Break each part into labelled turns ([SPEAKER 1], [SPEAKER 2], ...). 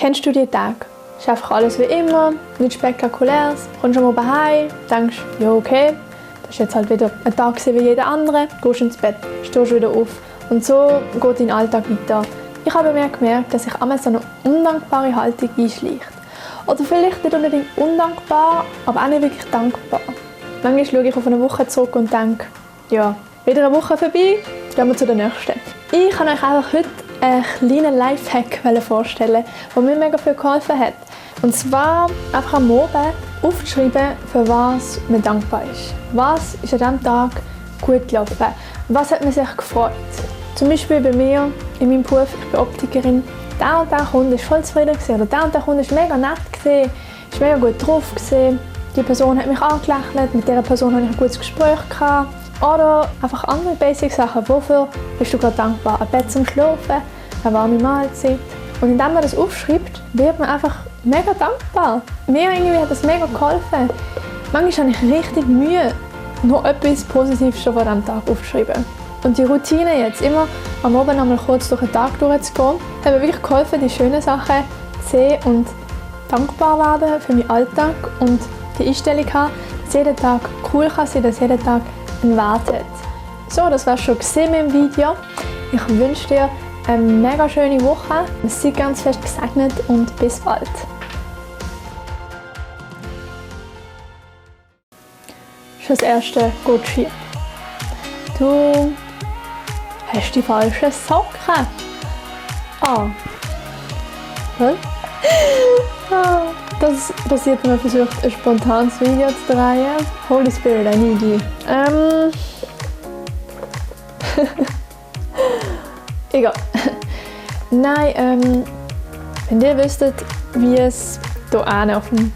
[SPEAKER 1] Kennst du die Tage? Ist einfach alles wie immer, nichts Spektakuläres, kommst am Abend heim, denkst, ja okay, das ist jetzt halt wieder ein Tag wie jeder andere, gehst ins Bett, stehst wieder auf und so geht dein Alltag weiter. Ich habe mir gemerkt, dass sich einmal so eine undankbare Haltung einschleicht. Oder vielleicht nicht unbedingt undankbar, aber auch nicht wirklich dankbar. Manchmal schaue ich auf eine Woche zurück und denke, ja, wieder eine Woche vorbei, gehen wir zu der nächsten. Ich kann euch einfach heute einen kleinen Lifehack vorstellen, der mir mega viel geholfen hat. Und zwar einfach am Abend aufzuschreiben, für was man dankbar ist. Was ist an diesem Tag gut gelaufen? Was hat man sich gefreut? Zum Beispiel bei mir, in meinem Beruf, ich bin Optikerin, der und der Kunde war voll zufrieden oder der und der Kunde war mega nett, ist mega gut drauf. Die Person hat mich angelächelt, mit dieser Person hatte ich ein gutes Gespräch gehabt. Oder einfach andere Basic-Sachen. Wofür bist du gerade dankbar? Ein Bett zum Schlafen, eine warme Mahlzeit. Und indem man das aufschreibt, wird man einfach mega dankbar. Mir irgendwie hat das mega geholfen. Manchmal habe ich richtig Mühe, noch etwas Positives schon vor diesem Tag aufzuschreiben. Und die Routine jetzt, immer am Abend einmal kurz durch den Tag durchzugehen, hat mir wirklich geholfen, die schönen Sachen zu sehen und dankbar werden für meinen Alltag und die Einstellung haben, dass jeder Tag cool kann sein, dass jeder Tag einen Wert hat. So, das war schon gesehen im Video. Ich wünsche dir eine mega schöne Woche. Sei ganz fest gesegnet und bis bald. Das erste geht schief. Du hast die falschen Socken. Was? Das passiert, wenn man versucht, ein spontanes Video zu drehen. Holy Spirit, I need you. Egal. Nein, wenn ihr wüsstet, wie es hier auf dem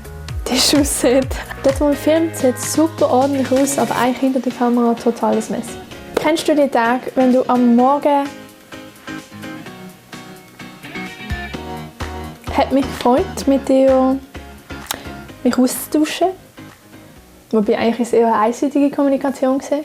[SPEAKER 1] Tisch aussieht. Dort, wo man filmt, sieht es super ordentlich aus, aber eigentlich hinter der Kamera totales Mess. Kennst du die Tage, wenn du am Morgen hat mich gefreut, mit dir mich auszutauschen? Wobei eigentlich ist es eher eine einseitige Kommunikation war.